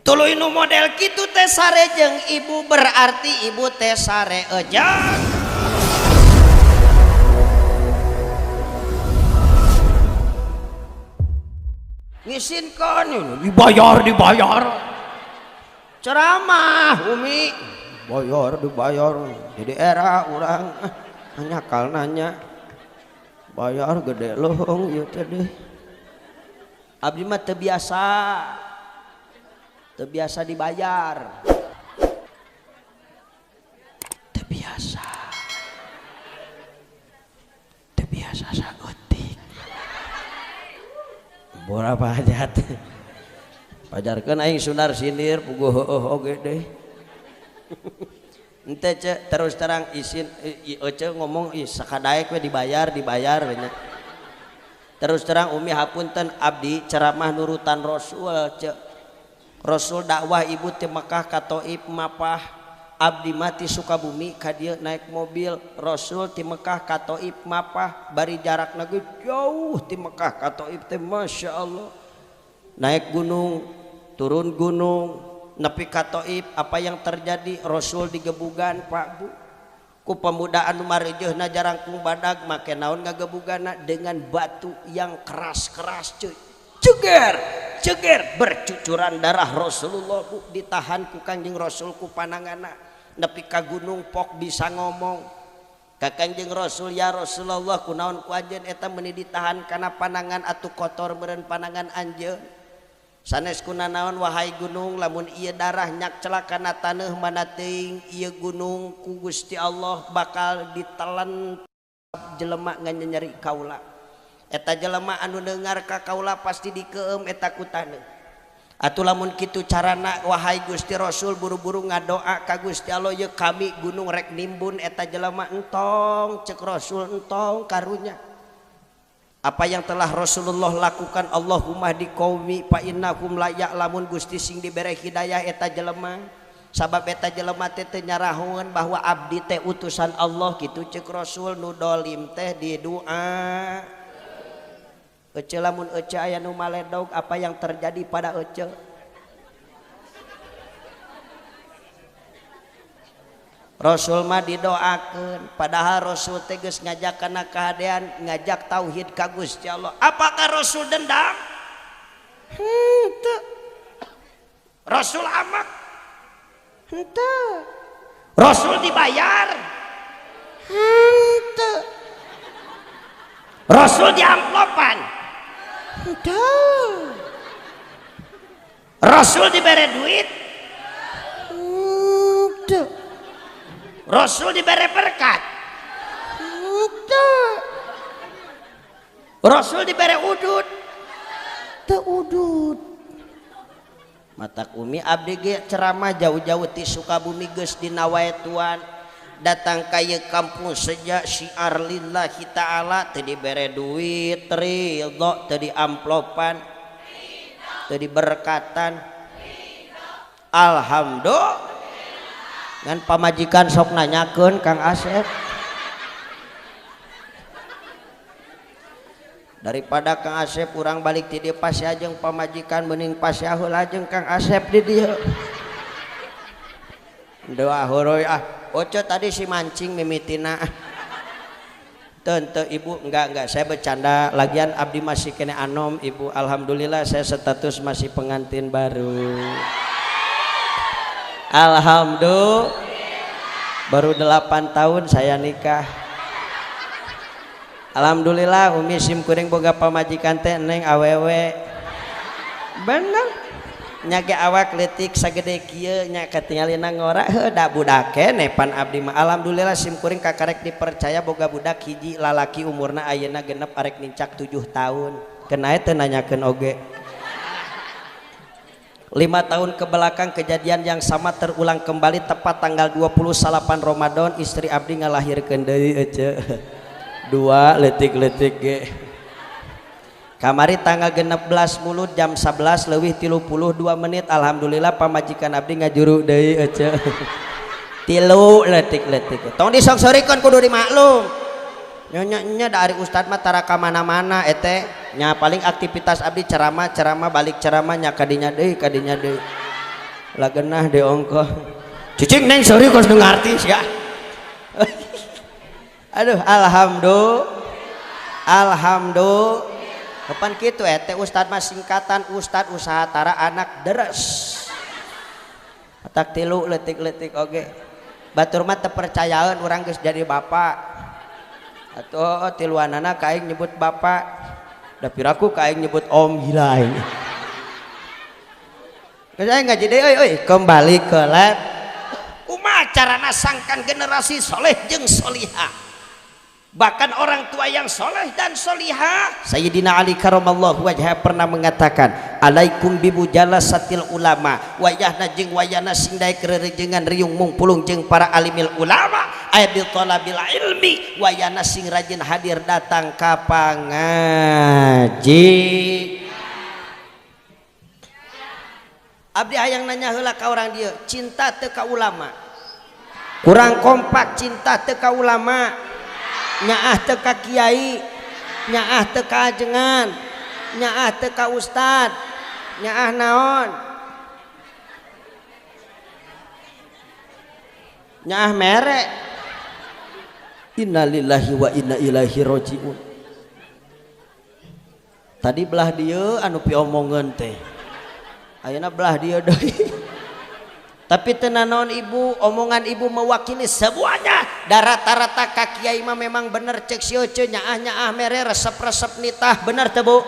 Tuluy nu model kitu teh sare jeung ibu berarti ibu teh sare ejang. Ngisinkeun dibayar dibayar. Ceramah Umi bayar dibayar jadi era urang nyakal nanya bayar gede lohong ieu teh deh. Abdi mah teu biasa. Teu biasa dibayar. Teu biasa. Teu biasa saeutik. Bora pajat. Pajarkeun aing sunar sindir puguh heueuh oge deh. Ente ce terus terang isin ece ngomong ih sakadaek we dibayar dibayar we nya. Terus terang Umi hapunten abdi ceramah nurutan Rasul ce. Rasul dakwah ibu ti Mekah ka Taif mapah abdi mati Sukabumi ka dieu naik mobil. Rasul ti Mekah ka Taif mapah bari jarakna ge jauh ti Mekah ka Taif teh Masya Allah. Naik gunung turun gunung nepi ka Taif apa yang terjadi? Rasul digebugan Pak Bu ku pemuda anu marejeuhna jarangkung badag make naon ngagebugana dengan batu yang keras-keras cuy. Ceger ceger bercucuran darah Rasulullah Bu ditahan ku Kanjeng Rasul ku panangana nepi ka gunung pok bisa ngomong ka Kanjeng Rasul ya Rasulullah kunaon ku anjeun eta meuni ditahan kana panangan atuh kotor meureun panangan anjeun sanes kunanaon wahai gunung lamun ieu darah nyak celakana taneuh mana teuing ieu gunung ku Gusti Allah bakal ditelan jelema nganyeri kaula eta jelema anu dengar ka kaula pasti dikeum eta ku taneuh atuh lamun kitu carana wahai Gusti Rasul buru-buru ngadoa ka Gusti Allah ye kami gunung rek nimbun eta jelema entong cek Rasul entong karunya. Apa yang telah Rasulullah lakukan Allahumma di qaumi fa innahum la ya'lamun Gusti sing dibere hidayah eta jelema sabab eta jelema teh teu nyarahoeun bahwa abdi teh utusan Allah kitu cek Rasul nu dolim teh di doa. Ece lamun ece aya nu maledog apa yang terjadi pada ece? Rasul mah didoakeun padahal Rasul teh geus ngajak kana kahadean ngajak tauhid ka Gusti Allah. Apakah Rasul dendam? Henteu. Rasul amak? Henteu. Rasul dibayar? Henteu. Rasul diamplopan? Henteu. Rasul dibere duit? Henteu. Rasul dibere berkat? Henteu. Rasul dibere udud? Teu udud. Matak Umi abdi ge ceramah jauh-jauh ti Sukabumi geus dina waetuan datang ka ieu kampung seja syiar lillahi ta'ala teu dibere duit ridho teu diamplopan teu diberkatan. Alhamdulillah. Ngan pamajikan sok nanyakeun Kang Asep daripada Kang Asep urang balik ti dieu pasea jeung pamajikan mending pasea heula jeung Kang Asep di dieu. Doa horoy ah oce tadi si mancing mimitina. Teu ibu enggak saya bercanda lagian abdi masih kene anom ibu alhamdulillah saya status masih pengantin baru. Alhamdulillah baru 8 tahun saya nikah. Alhamdulillah Umi sim kuring boga pamajikan teh neng awewe bener nya ge awak leutik sagede kieu nya katingalina ngora heuh da budak keneh pan abdi mah. Alhamdulillah sim kuring kakarek dipercaya boga budak hiji lalaki umurna ayeuna genep arek nincak 7 tahun kenae teu nanyakeun oge. 5 tahun ke belakang kejadian yang sama terulang kembali tepat tanggal 28 Ramadan istri abdi ngalahirkeun deui ece 2 leutik-leutik ge. Kamari tanggal 16 mulut jam 11:32 alhamdulillah pamajikan abdi ngajuru deui ece 3 leutik-leutik. Tong disok-sorikeun kudu dimaklum. Nyonya dari ustad mah tara ka mana-mana ete nya paling aktivitas abdi ceramah ceramah balik ceramah nya kadinya deui kadinya deui. Lah genah de ongkoh. Cicing neng sorry kos nu ngarti sia. Aduh alhamdulillah. Alhamdulillah. Kapan kitu teh ustad mah singkatan ustad usaha tara anak deres. Otak tilu leutik-leutik oge. Batur mah teu percayaeun urang geus jadi bapak. Atuh tiluanana ka aing nyebut bapak. Da piraku ka aing nyebut om gila aing. Geus aing ngaji deui euy euy kembali ke lab. Kumaha carana sangkan generasi soleh jeung solihah. Bahkan orang tua yang soleh dan solihah. Sayyidina Ali karamallahu wajhah pernah mengatakan, alaikum bimujalasatil ulama, wayahna jeung wayahna sing daek rerejengan riung mungpulung jeung para alimil ulama, aya bi talabil ilmi, wayahna sing rajin hadir datang ka pangaji. Abdi hayang nanya heula ka urang dieu, cinta teu ka ulama? Kurang kompak cinta teu ka ulama? Nyaah teu ka kiai, nyaah teu ka ajengan, nyaah teu ka ustad, nyaah naon? Nyaah mere. Innalillahi wa inna ilaihi rajiun. Tadi belah dieu anu piomongeun teh. Ayeuna belah dieu deui. Tapi teu nanaon ibu, omongan ibu mewakili semuanya. Da rata-rata ka kiai mah memang bener cek si ece nyaah-nyaah mere resep-resep nitah, bener teu Bu?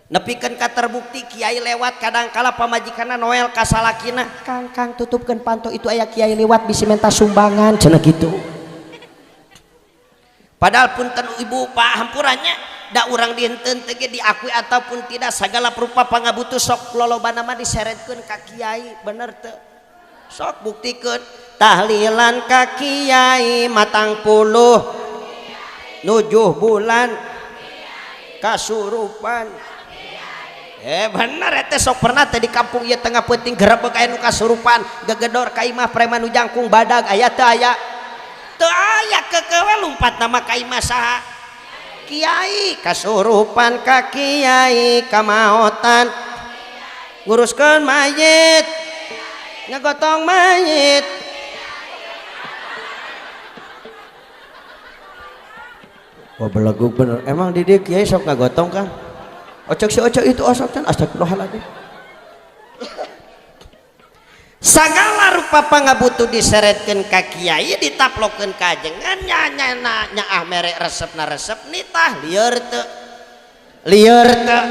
Nepikeun ka terbukti kiai lewat kadangkala pamajikanna Noel ka salakina, "Kang, Kang tutupkeun panto itu aya kiai lewat bisi menta sumbangan," cenah kitu. Padahal punten ibu pak hampurannya da urang dinten teh ge diakui ataupun tidak segala rupa pangabutuh sok lolobana mah diseretkeun ka kiai, bener teu? Sok buktikeun tahlilan ka kiai matang puluh nujuh bulan kasurupan. Bener eta sok pernah teh di kampung ieu tengah peuting gerebek aya nu kasurupan gegedor ka imah preman nu jangkung badag aya teu aya? Teu aya kekewe lumpat nama ka imah saha? Kiai kasurupan ka kiai kamaotan nguruskeun mayit ngagotong mayit. Wah belegug bener emang di dieu kiai sok ngagotong kan? Ocok si ocok itu osok kan astagfirullahaladzim. Sagala rupa pangabutuh diseretkeun ka kiai ditaplokeun ka ajengan nya nya nyaah mere resepna resep nitah lieur teu? Lieur teu?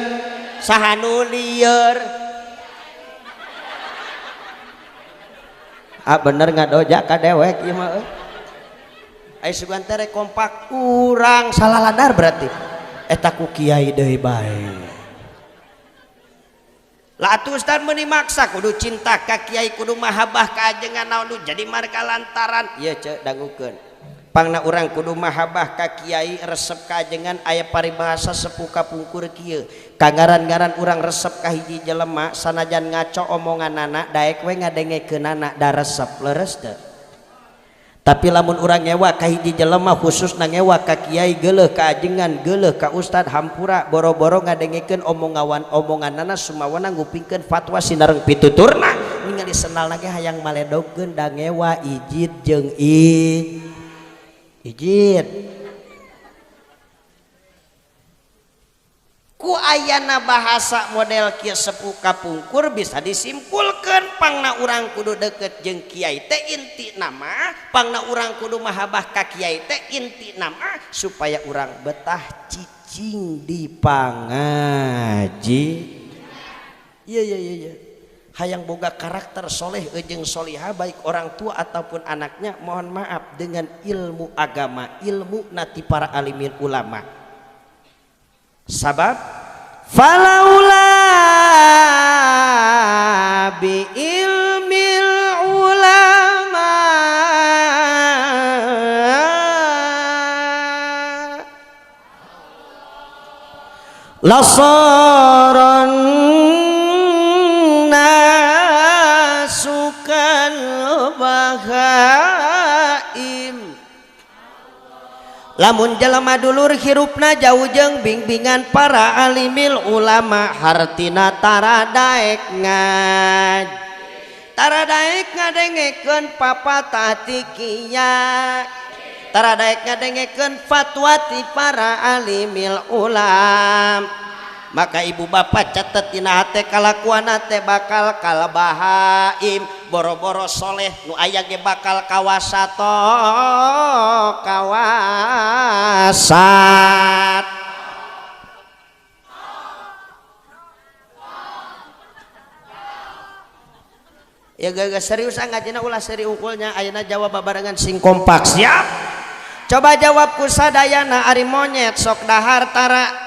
Saha nu lieur? Ah bener ngadoja ka dewek ieu mah euy. Ai sugan teh rek kompak urang salah ladar berarti. Eta ku kiai deui bae. Lah atuh ustad meuni maksa kudu cinta ka kiai kudu mahabbah ka ajengan naon nu jadi marga lantaran ieu ceu dangukeun. Pangna urang kudu mahabbah ka kiai resep ka ajengan aya paribahasa sepuh kapungkur kieu. Kangaran-ngaran urang resep ka hiji jelema sanajan ngaco omonganana daek we ngadengekeunana da resep leres teu. Tapi lamun urang ngewa ka hiji jelema khususna ngewa ka kiai geuleuh ka ajengan geuleuh ka ustad hampura boro-boro ngadengekeun omongan omonganana sumawana ngupingkeun fatwa sinareng pituturna ningali senalna ge hayang maledogkeun da ngewa ijid jeung ijid. Ku ayana bahasa model kieu sepuh kapungkur bisa disimpulkeun pangna urang kudu deket jeung kiai teh inti nama pangna urang kudu mahabbah ka kiai teh inti nama supaya urang betah cicing di pangaji. Iya iya iya iya. Hayang boga karakter soleh jeung solihah baik orang tua ataupun anaknya mohon maaf dengan ilmu agama ilmu nati para alimin ulama. Sabab falaula bi ilmil ulama lasaran nasu kal bahaim Lamun jelema dulur hirupna jauh jeung bimbingan para alimil ulama hartina tara daek ngaj tara daek ngadengekeun papatah ti kiai tara daek ngadengekeun fatwa ti para alimil ulama. Maka ibu bapak catet dina hate kalakuanna teh bakal kalbahaim boro-boro soleh nu aya ge bakal kawasato kawasat. Ya gak serius ngajina ulah seri unggulnya ayeuna jawab babarengan sing kompak siap. Coba jawab ku sadayana ari monyet sok dahar tara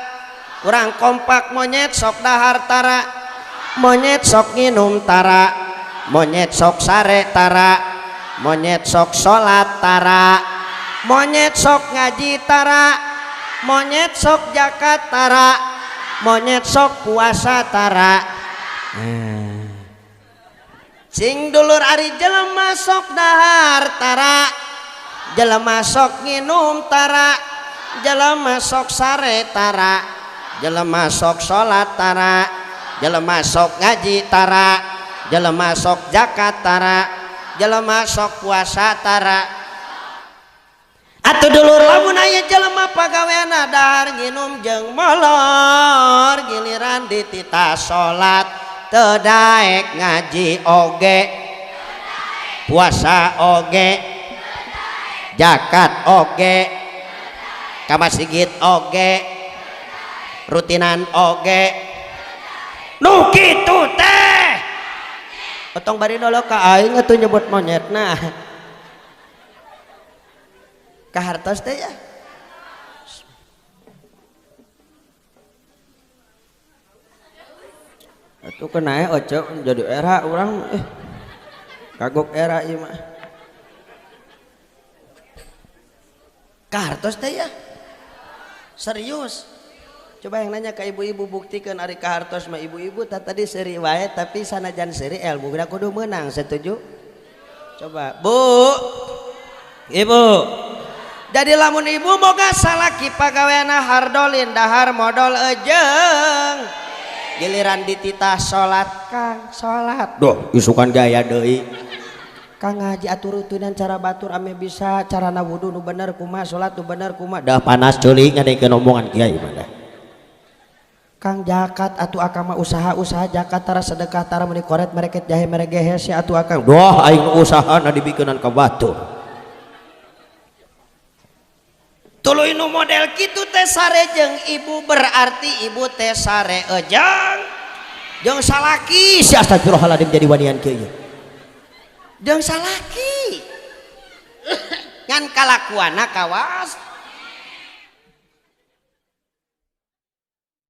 kurang kompak monyet sok dahar tara monyet sok nginum tara monyet sok sare tara monyet sok salat tara monyet sok ngaji tara monyet sok zakat tara monyet sok puasa tara. Cing dulur ari jelema sok dahar tara jelema sok nginum tara jelema sok sare tara jelema sok salat tara jelema sok ngaji tara jelema sok zakat tara jelema sok puasa tara. Atuh dulur lamun aya jelema pagaweana dahar nginum jeung molor giliran dititah salat teu daek ngaji oge puasa oge zakat oge ka masjid oge rutinan oge nu kitu teh otong bari dolo ka aing atuh nyebut monyetna ka hartos teh ya. Atuh kenae oce jadi era urang kagok era ieu mah ka hartos teh ya serius. Coba yang nanya ke ibu-ibu buktikan ari kahartos mah ibu-ibu tadi seri wae tapi sanajan seri ilmu geura kudu meunang setuju? Coba Bu Ibu. Jadi lamun ibu boga salaki pagaweana hardolin dahar modol ejeng giliran dititah salat Kang salat doh isukan gaya deui Kang ngaji atur rutunan cara batur ame bisa carana wudu nu bener kumaha salat nu bener kumaha dah panas ceuling ngadengekeun omongan kiai mah. Kang zakat atuh akang mah usaha-usaha zakat tara sedekah tara meuni koret mereket jahe meregehes ya atuh akang doh aing usahana dibikeunan ka batur. Tuluy nu model kitu teh sare jeung ibu berarti ibu teh sare ejang jeung salaki si astagfirullahaladzim jadi wanian kieu jeung salaki ngan kalakuanna kawas